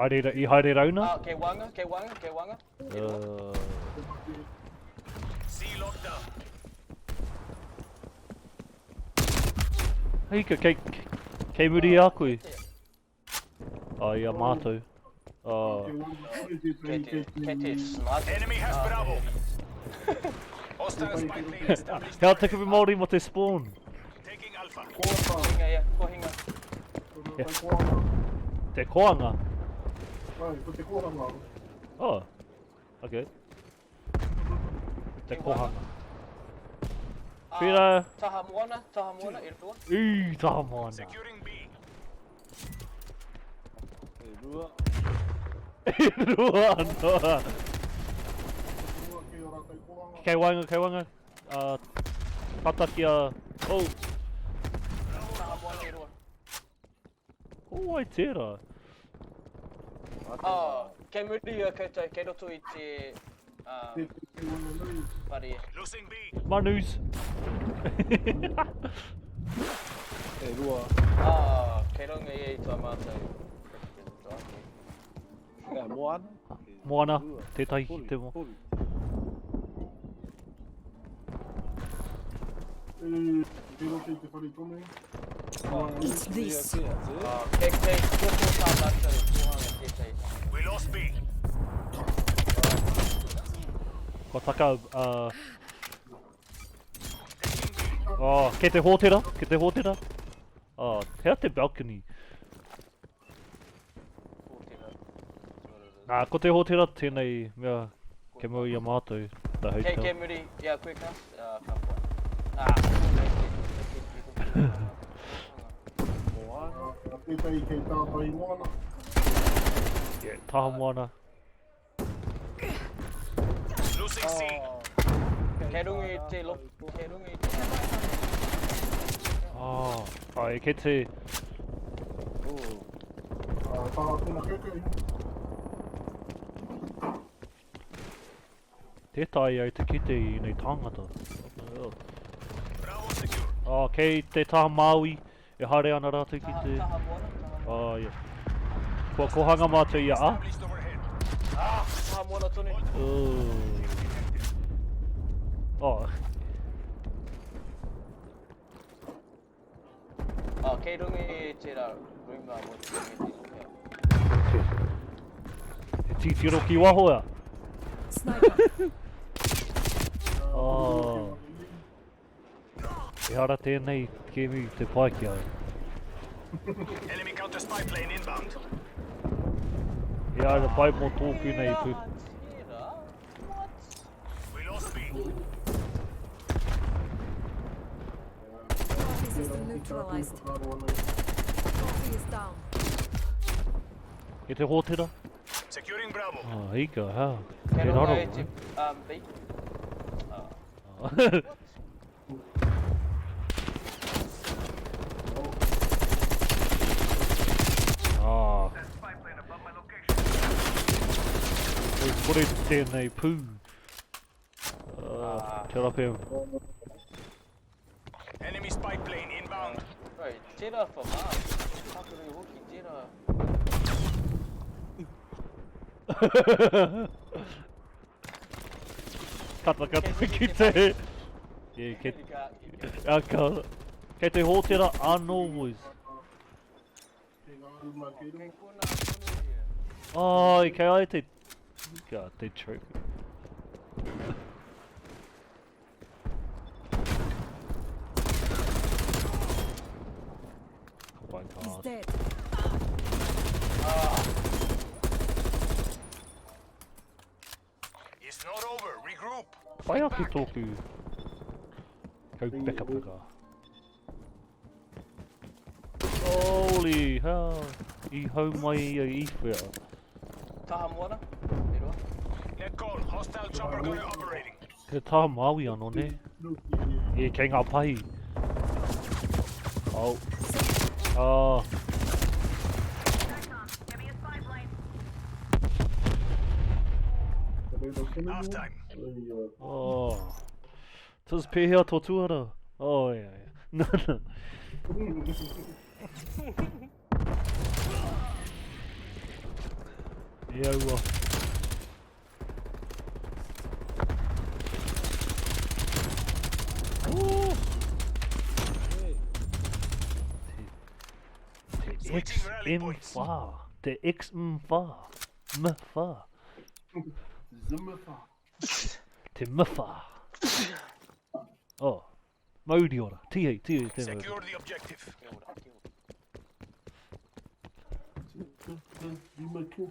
Haere, i haere rauna? Ah, kei waenga, kei waenga, kei waenga. E rua. C locked down. Hei, kei, kei muri i a koe. Ah, i a mātou. Ah. Kei te, kei te snug. Enemy has Bravo. Hostile spy plane established. Hea te kupu Māori mo te spawn? Taking Alpha. Kohinga, ia, kohinga. Te koanga? Ai, ko te kohanga. Oh, okay. Te kohanga. Whira. Taha moana, taha moana, e rua. Ī, taha moana. Securing B. E rua. E rua anō. Kei waenga, kei waenga. Uh, tata ki a... Oh. Taha moana e rua. Ko wai tērā? Oh, kei muri a koutou, kei roto i te um, whare. Losing B. Manus. E rua. Ah, kei runga ia i tā mātou. E, moana. Moana, tētahi ki te moana. E, kei roto i te whare tonu. Eat this. Kei, kei, koko tā mātou kōhanga tētahi. We lost B. Kua taka, uh... Oh, kei te hōtera, kei te hōtera. Oh, hea te balcony? Nā, ko te hōtera tēnei mea kei mua i a mātou, the hotel. Kei, kei muri i a koe Kas, uh, ka pai. Ah, kei te, kei te, Moana. Tētahi kei tātai moana. Yeah, taha moana. Losing C. Kei runga i te lo, kei runga i te... Oh, ai, kei te... Oh. Ah, taha tōna koutou. Tē taea au te kite i ēnei tāngata. Bravo secure. Oh, kei te taha Māui e haere ana rātou ki te... Taha moana, taha moana. Oh, yeah. Kua kohanga mātou i a A. Established overhead. Ah, taha moana tonu. Oh. Oh. Oh, kei runga i tērā rūma mō te me te lookout. He titiro ki waho ea. Sniper. Oh. Ehara tēnei kēmu te pai ki au. Enemy counter spy plane inbound. Ehara pai mō tōku nei pū. Tērā, what? We lost B. Trophy system neutralized. Trophy is down. E te hōtera? Securing Bravo. Oh, ika, ha. Kei Te runga raro. i te um, B. Oh. Ah. Spy plane above my location. Koi kore tēnei pū. Uh, te rape. Enemy spy plane inbound. Bro, tērā for mā. Takuru hoki, tērā. Kata kata ki te... Yeah, kei, ah, ka, kei te hōtera anō, boys. Kei ngā rūma kei Kei runga. kōnā tonu ia. Ai, kei ai te... God, te choke. Ka pai He's ka. dead. It's not over. Regroup. Pai ake tōku... Kau peka peka. Holy hell. I hau mai ia i whea. Taha moana, e rua. Net call. Hostile chopper gunner operating. Te taha Māui anō, ne? E, kei ngā pahi. Oh. Ah. Half time. Oh. Tis pēhea tō tuara? Oh, yeah, yeah. No, no. E aua. Ooh. Te, te Switching rally points. XM4. Te XM4. M4. Zimmerfa. Te M4. Oh. Mauri ora. Tihei, tihei, te mauri. Secure the objective. Kia ora, kia ora. Zimmerfa.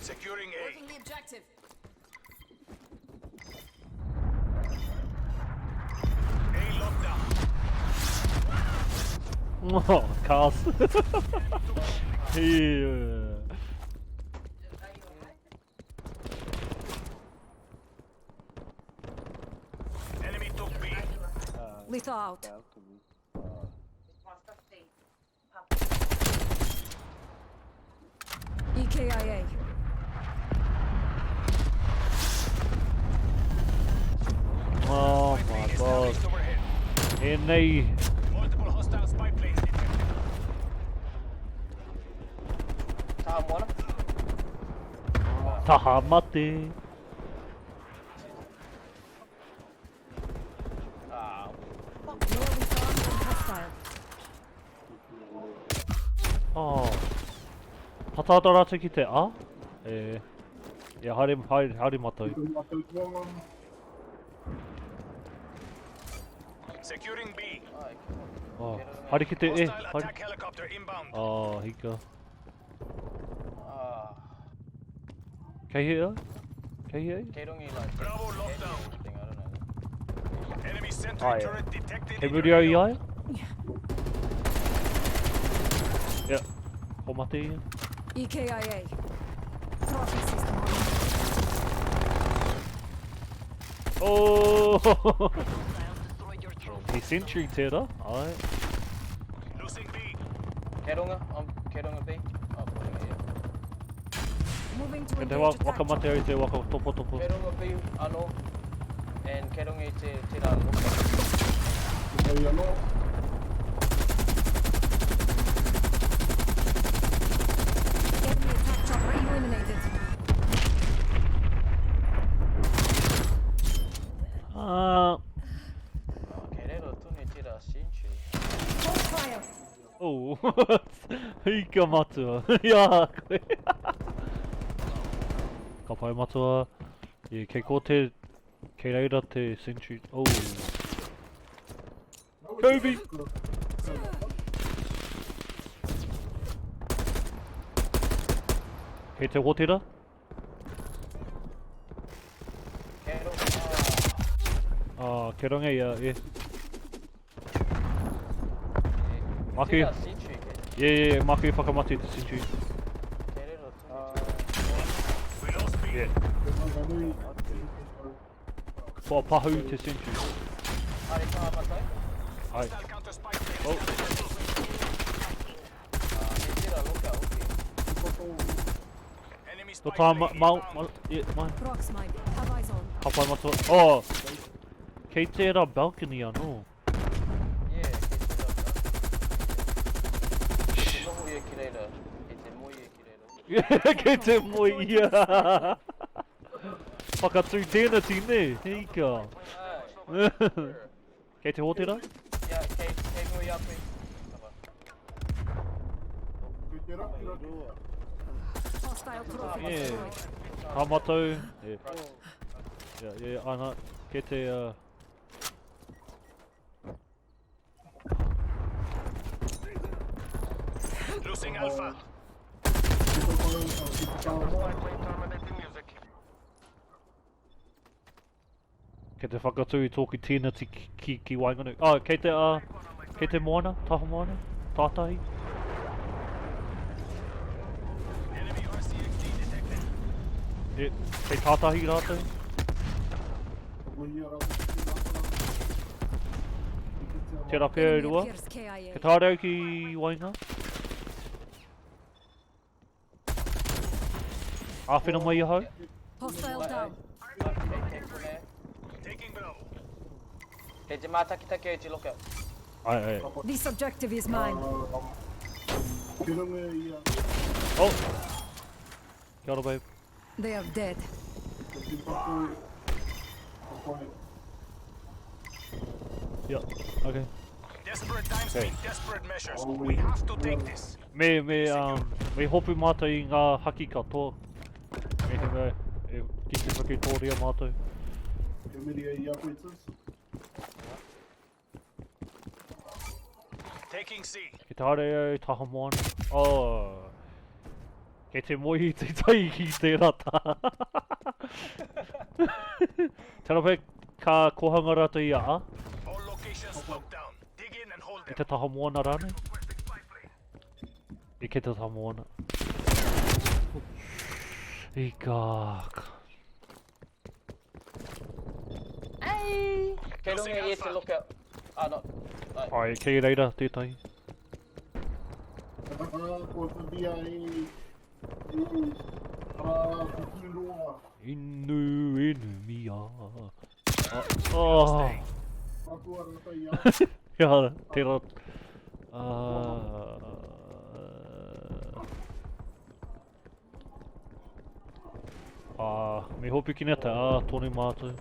Securing A. Working the objective. A lockdown. Oh, cars. Yeah. Enemy took B. Lethal out. Balcony. EKIA. Oh Spy my plane god. established overhead. E nei. Multiple hostile spy planes detected. Taha moana? Taha mate. Ah, More lethal and hostile. Oh. Patata rātou ki te A? E. Ia, haere, haere, haere mātou. Securing B. ai, kia ora. Oh. Haere ki te E. Hostile Haere. attack helicopter inbound. Oh, hika. Ah, Kei hea? Kei hea? kei rungi like Bravo lockdown. thing, I don't know. Enemy sentry Ai. turret detected. Kei in muri your au i area. aia? Ia. Ko mate ia. EKIA. Trophy system on. Oh! He sentry tērā. Ai. Losing B. Kei runga, kei runga B. Oh, ko runga, yeah. Moving to Kei te engage wa- attack waka mate chopper. au te waka topo topo. Kei runga B anō. And kei runga i te, te rā lookout. Enemy attack chopper eliminated. Ah. Oh, kei reira tonu te rā sentry. Hold fire. Oh. Hika matua. Ia koe. Ka pai matua. Ia, kei ko te... Kei reira te sentry... Oh. Kobe! Kei te hotera? Kei runga, ah. Ah, kei runga ia, e. Yeah. Maki. Te rā sentry kei. Ie, ie, ie, māku i whakamate i te sentry. Kei reira tonu te rā. We lost B. Ie. Kua pahu te sentry. Haere taha matau. Ai. Hostile counter spy plane. Oh. Ah, he te rā lookout hoki. Enemy spy Tō tā ma, plane ma, inbound. ma, ie, mai. Prox mine. Have eyes on. Ka pai matua. Oh! Kei tērā balcony anō. Yeah, kei te rā balcony. Kei te noho ia ki reira. Kei te moe ia ki reira. Kei te moe ia. Whakatū tēnati, ne? Hika. Ai. Kei te hotera? Ia, kei, kei mua i a koe. Kapa. Rua. Hostile trophy Yeah. destroyed. Ka matau. Ie, ie, ie, ana. Kei te... Losing Alpha. Kei te whakatū i tōku tēnati ki, ki, ki waenganui. Oh, kei te, kei te moana, taha moana, tātahi. Enemy RCXD detected. E, kei tātahi rātou. Tērā pea e Enemy rua. appears KIA. Kei tāre au ki waenga. Āwhina mai ahau. Hostile down. Ah, kei, kei konei. Taking Bravo. Kei te mātakitaki au i te lookout. Ai, ai. This objective is mine. Oh! Kia ora, babe. They are dead. Ka tīpato. Ka pai. Yeah, okay. Desperate times Okay. mean desperate measures. Oh, We have to take this. Me, me, um, me hopu mātou i ngā haki katoa. Me he mea, e, ki te whakitōria mātou. Kia miria i a koe, Tis. Taking C. Ki te haere au taha moana. Oh. Kei te moe i te tai ki tērā taha. Tērā pea ka kohanga rātou i a A, All locations locked down. Dig in and hold i them. te taha moana rānei. I kei te taha moana. I ka... Kei runga i te lookout. Ah, no. Ai. Ai, kei reira tētahi. Ah, kua whiwhia e... Ah, Pupuroa. Inu, inu mia. Ah, oh. Atua rātou i a. Ia, tērā... Ah... Ah, me hopu ki te A tonu mātou.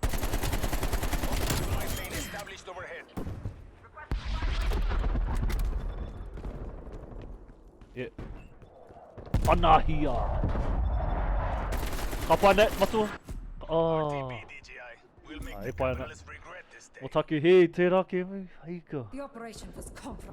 Spy plane established overhead. Yeah. Panahia! Ka pai nei, matua! Ah, RTB DGI. We'll make Ah, the e pai ana. capitalists regret this day. o taku hē, tērā kēmu, heika. The operation was compromised.